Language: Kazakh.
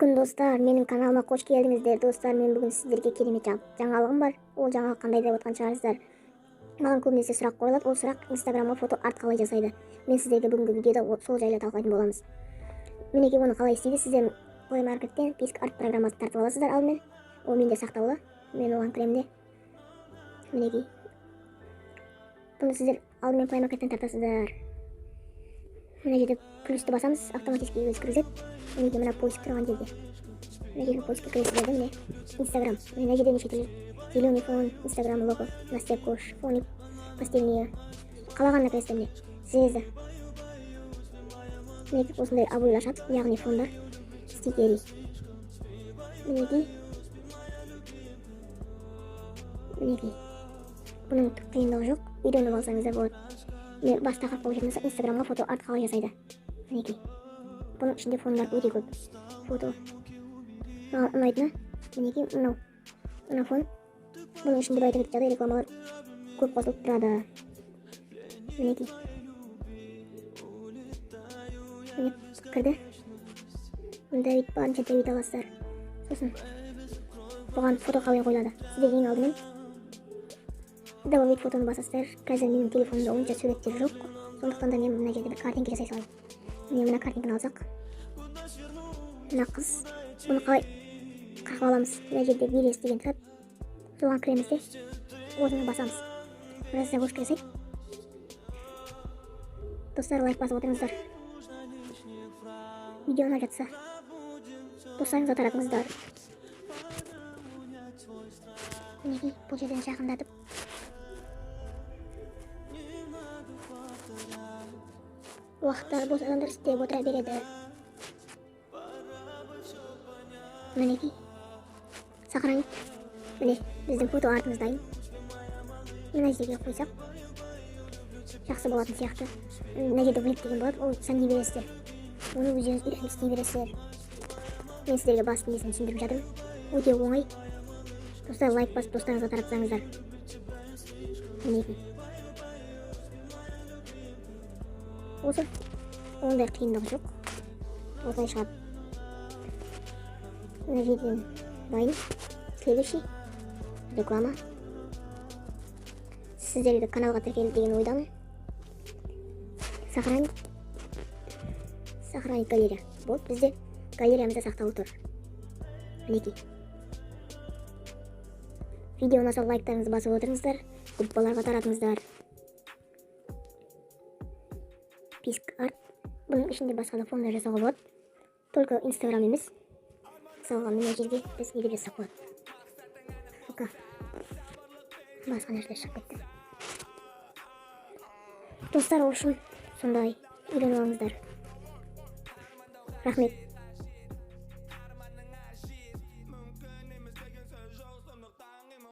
Күн, достар, менің каналыма қош келдіңіздер. Достар, мен бүгін сіздерге керемет жаңалығым бар. Ол жаңалық қандай деп отқан шығарсыздар. Маған көбінесе сұрақ қойылады. Ол сұрақ: Инстаграмға фото арт қалай жасайды? Мен сіздерге бүгінгі видеода сол жайлы талқылайтын боламыз. Мінекей, оны қалай істейді? Сіздер Play Market'тен PicsArt программасын тартып аласыздар алдымен. Ол менде сақтаулы. Мен оған кіремін де. Мінекей. Бұны сіздер алдымен Play Market'тен тартасыздар. Мына жерде плюсті басамыз, автоматически өзі кіргізеді. Мінекей, мына поиск тұрған жерде. Мына жерге поискке кіресіздер де, міне, Инстаграм. Мына жерде неше түрлі: зеленый фон, Инстаграм лого, Настя Кош, фоны постельные. Қалағанына кіресіздер, міне, звезда. Мінекей, осындай обойлар ашады, яғни фондар, стикеры. Мінекей. Мінекей. Бұның түк қиындығы жоқ, үйреніп алсаңыздар болады. Мен бас тақырып болып жүрген Инстаграмға фото арт қалай жасайды. Мінекей. Бұның ішінде фондар өте көп. Фото. Маған ұнайтыны, мінекей, мынау. Мына фон. Бұның ішінде бір айта кететін жағдай, рекламалар көп қосылып тұрады. Мінекей. Міне, кірді. Мұнда бүйтіп барынша давид аласыздар. Сосын бұған фото қалай қойылады? Сіздер ең алдымен добавить фотоны басасыздар. Қазір менің телефонымда онша суреттер жоқ. Сондықтан да мен мына жерде бір картинка жасай салайын. Міне, мына картинканы алсақ. Мына қыз. Бұны қалай қырқып аламыз? Мына жерде вирус деген тұрады. Соған кіреміз де, осыны басамыз. Біраз загрузка жасайды. Достар, лайк басып отырыңыздар. Видео ұнап жатса, достарыңызға таратыңыздар. Мінекей, бұл жерден жақындатып уақыттары бос адамдар істеп отыра береді. Мінекей, сохранить. Міне, біздің фото артымыз дайын. Мына жерге қойсақ жақсы болатын сияқты. Мына жерде влип деген болады, ол сәндей бересіздер. Оны өздеріңіз үйреніп істей бересіздер. Мен сіздерге басты несін түсіндіріп жатырмын. Өте оңай. Достар, лайк басып достарыңызға таратсаңыздар. Мінекей. Осы ондай қиындығы жоқ. Осылай шығады. Мына жерден дайын. Следующий. Реклама. Сіздерді каналға тіркелді деген ойдамын. Сохранить. Сохранить галерея. Болды, бізде галереямызда сақтаулы тұр. Мінекей. Видео ұнаса лайктарыңызды басып отырыңыздар, группаларға таратыңыздар. PicsArt. Бұның ішінде басқа да фондар жасауға болады. Только Инстаграм емес. Мысалға, мына жерге біз не деп жазсақ болады? Пока. Басқа нәрселер шығып кетті. Достар, в общем, сондай үйреніп алыңыздар. Рахмет.